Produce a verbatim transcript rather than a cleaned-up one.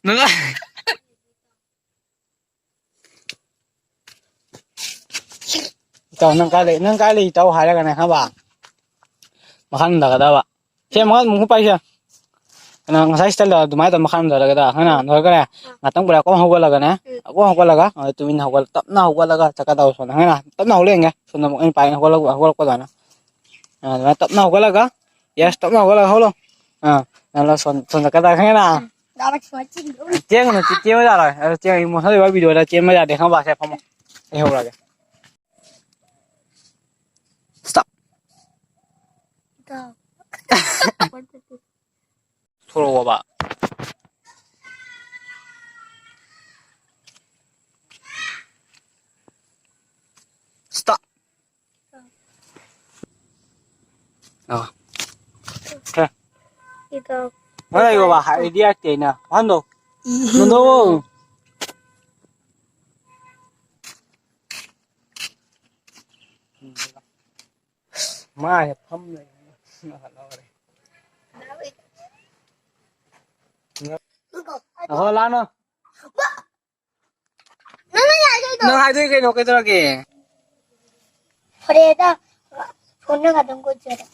ꯅꯪ ꯏꯇꯥꯎ, ꯅꯪ ꯀꯥꯏ ꯂꯩ? ꯅꯪ ꯀꯥꯏ ꯂꯩ, ꯏꯇꯥꯎ? ꯍꯥꯏꯔꯒꯅꯦ, ꯈꯪꯉꯕ? ꯃꯈꯥ ꯅꯟꯊꯒꯗꯕ꯫ ꯁꯦ, ꯃꯈꯥ ꯑꯃꯨꯛ ꯄꯥꯏꯁꯦ꯫ ꯀꯩꯅꯣ, ꯉꯁꯥꯏ ꯁꯤꯗ ꯑꯗꯨꯃꯥꯏꯅ ꯇꯧꯔ ꯃꯈꯥ ꯅꯟꯊꯔꯒꯗ, ꯈꯪꯉꯕ? ꯅꯟꯊꯔꯒꯅꯦ, ꯉꯥꯛꯇꯪ ꯄꯨꯔꯥ ꯀꯣꯛ ꯍꯧꯒꯠꯂꯒꯅꯦ, ꯀꯣꯛ ꯍꯧꯒꯠꯂꯒ, ꯑꯗꯨ ꯇꯨꯃꯤꯟꯅ ꯍꯧꯒꯠꯂ-, ꯇꯞꯅ ꯍꯧꯒꯠꯂꯒ ꯆꯠꯀꯗꯧꯕ ꯁꯣꯝꯗ, ꯈꯪꯉꯕ? ꯇꯞꯅ ꯍꯧꯒꯠꯂ ꯌꯦꯡꯒꯦ꯫ ꯁꯣꯝꯗ ꯑꯃꯨꯛ ꯑꯩꯅ ꯄꯥꯏ ꯍꯧꯒꯠꯂꯛꯄ, ꯍꯧꯒꯠꯂꯛꯄ ꯑꯗꯨꯃꯥꯏꯅ꯫ ꯑ, ꯑꯗꯨꯃꯥꯏꯅ ꯇꯞꯅ ꯍꯧꯒꯠꯂꯒ, ꯌꯦꯁ, ꯇꯞꯅ ꯍꯧꯒꯠꯂꯒ ꯍꯧꯒꯠꯂꯣ꯫ ꯑ, ꯅꯪ ꯁꯣꯝ, ꯁꯣꯝ ꯆꯠꯀꯗ, ꯈꯪꯉꯕ? ꯗꯥꯏꯔꯦꯛ ꯁꯨꯃꯥꯏꯅ ꯆꯦꯟꯈꯤꯗꯧꯅꯤ꯫ ꯆꯦꯟꯒꯅꯨ, ꯆꯦ-, ꯆꯦꯟꯕ ꯌꯥꯔꯣꯏ꯫ ꯑꯗꯨ ꯆꯦꯟ-, ꯃꯊꯪꯒꯤ ꯚꯤꯗꯤꯑꯣꯗ ꯆꯦꯟꯕ ꯌꯥꯗꯦ, ꯈꯪꯉꯕ? ꯁꯦ, ꯐꯝꯃꯣ꯫ ꯑꯩ ꯍꯧꯔꯛꯑꯒꯦ꯫ ꯁ꯭ꯇꯣꯞ꯫ ꯏꯇꯥꯎ꯫ ꯊꯣꯛꯂꯛꯑꯣꯕ꯫ ꯁ꯭ꯇꯣꯞ꯫ ꯑ꯫ ꯏꯇꯥꯎ꯫ ꯃꯥ ꯂꯩꯌꯣꯕ, ꯏꯇꯥꯎ꯫ ꯍꯥꯏꯗꯤ ꯌꯥꯔꯛꯇꯦ ꯑꯩꯅ꯫ ꯐꯍꯟꯗꯣ꯫ ꯅꯟꯗꯣ꯫ ꯃꯥ ꯍꯦꯛ ꯐꯝ ꯂꯩ꯫ ꯉꯥꯏꯈꯣ, ꯂꯥꯛꯅꯣ꯫ ꯅꯪꯅ ꯌꯥꯗꯣꯏꯗꯣ꯫ ꯅꯪ ꯍꯥꯏꯗꯣꯏ ꯀꯩꯅꯣ? ꯀꯩꯗꯧꯔꯒꯦ? ꯐꯣꯔꯦꯗ ꯐꯣꯟꯅ ꯑꯗꯨꯝ ꯀꯣꯏꯆꯠꯂꯦ꯫